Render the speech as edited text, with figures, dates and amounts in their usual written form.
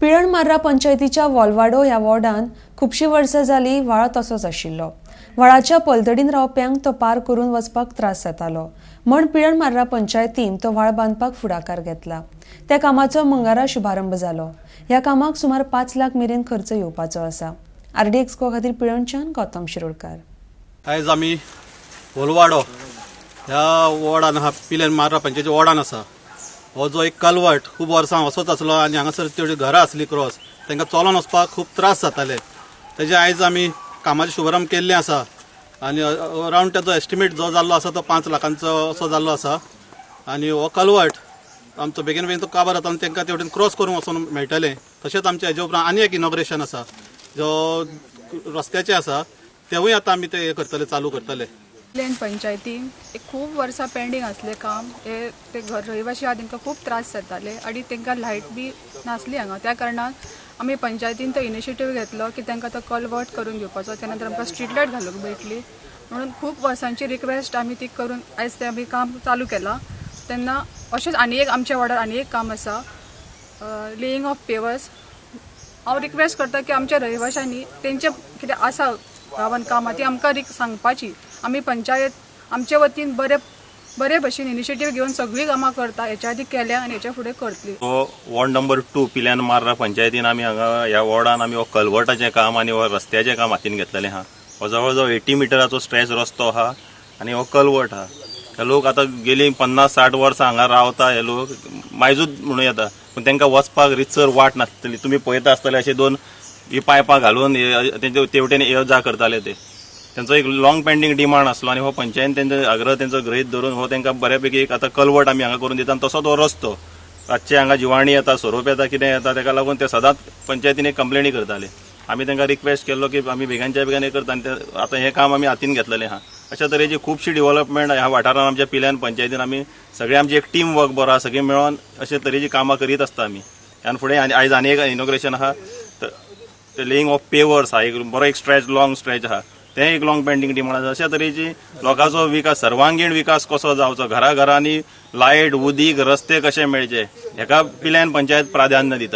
पिळर्ण मार्रा पंचायतीच्या वॉलवाडो ह्या वॉर्डान खुबशीं वर्सां जाली व्हाळ तसोच आशिल्लो. व्हाळाच्या पलतडीन रावप्यांक तो पार करून वचपाक त्रास जातालो म्हण पिळर्ण मार्रा पंचायतीन तो व्हाळ बांदपाक फुडाकार घेतला. त्या कामाचो मंगळारा शुभारंभ जालो. ह्या कामाक सुमार 5 लाख मेरेन खर्च येवपाचो आसा. आरडीएक्स गोवा खातीर पिळर्णच्यान गौतम शिरोडकार. आयज आमी वोलवाडो ह्या वॉर्डान आहा, पिलेन मार्रा पंचायती वॉर्डान आसा. हो जो एक कलवट खूब वर्सां असोच आसलो आनी हांगासर तेवढी घरां आसली क्रॉस, तांकां चलोन वचपाक खूब त्रास जाताले. तेजे आयज आमी कामाचें शुभारंभ केल्लें आसा आनी अरावंड तेजो एस्टिमेट जो जाल्लो आसा तो 5 लाखांचो असो जाल्लो आसा. आनी हो कलवट आमचो बेगीन बेगीन तो काबार जाता आनी तांकां तेवटेन क्रॉस करूंक वचून मेळटलें. तशेंच आमच्या हेजे उपरांत आनी एक इनॉग्रेशन आसा जो रस्त्याचें आसा, तेवूय आतां आमी ते करतले, चालू करतले. प्लेन पंचायतीन एक खूब वर्सां पेंडींग आसलें काम. हे ते घर रहिवाशी आहा तांकां खूब त्रास जाताले आनी तांकां लायट बी नासली हांगा. त्या कारणान आमी पंचायतीन तो इनिशिएटीव घेतलो की तांकां तो कलवर्ट करून घेवपाचो. त्या नंतर आमकां स्ट्रीट लायट घालूंक मेळटली म्हणून खूब वर्सांची रिक्वेस्ट आमी ती करून आयज तें आमी काम चालू केलां. तेन्ना अशेंच आनी एक आमच्या वॉर्डार आनी एक काम आसा, लेईंग ऑफ पेवर्स. हांव रिक्वेस्ट करता की आमच्या रहिवाशांनी तेंचे कितें आसा गांवान कामां ती आमकां सांगपाची. आमी पंचायत आमचे वतीन बरे बरे भशेन इनिशिएटीव घेवन सगळीं कामां करता. हेच्या आदी केल्या आनी हेच्या फुडें करतली. हो वॉर्ड नंबर 2 पिल्यान मार्रा पंचायतीन आमी हांगा ह्या वॉर्डान आमी हो कलवटाचें काम आनी हो रस्त्याचें काम हातीन घेतलेलें आहा. हो जवळ जवळ 80 मिटराचो स्ट्रेच रस्तो आहा आनी हो कलवट आहा. हे लोक आतां गेली 50-60 वर्सां हांगा रावता. हे लोक मायजूच म्हणूं येता, पूण तांकां वचपाक रितसर वाट नासतली. तुमी पळयता आसतले अशे दोन ही पायपां घालून तेंचे तेवटेन यो जा करताले ते. तेंचो एक लॉंग पेंडींग डिमांड आसलो आनी हो पंचायतीन तेंचो आग्रह तेंचो गृहीत धरून हो तेंकां बऱ्यापैकी एक आतां कलवट आमी हांगा करून दिता. आनी तसोच हो रस्तो, रातचे हांगा जिवाणी येता, सोरोप येता, कितें येता, तेका लागून ते सदांच पंचायतीन एक कंप्लेनी करताले. आमी तांकां रिक्वेस्ट केल्लो की आमी बेगानच्या बेगान हें करता आनी ते आतां हें काम आमी हातीन घेतलेलें आहा. अशा तरेची खुबशी डिवलपमेंट ह्या वाठारान आमच्या पिल्यान पंचायतीन आमी सगळे आमची एक टीम वर्क बरो आहा, सगळीं मेळोन अशे तरेची कामां करीत आसता आमी. ह्यान फुडें आनी आयज आनी एक इनॉग्रेशन आहा, लेईंग ऑफ पेवर्स आहा. एक बरो एक स्ट्रेच, लॉंग स्ट्रेच आहा, तें एक लॉंग पेंडींग डिमांड आसा. अशा तरेची लोकांचो विकास, सर्वांगीण विकास कसो जावचो, घराघरांनी लायट, उदीक, रस्ते कशे मेळचे, हेका पिल्यान पंचायत प्राधान्य दिता.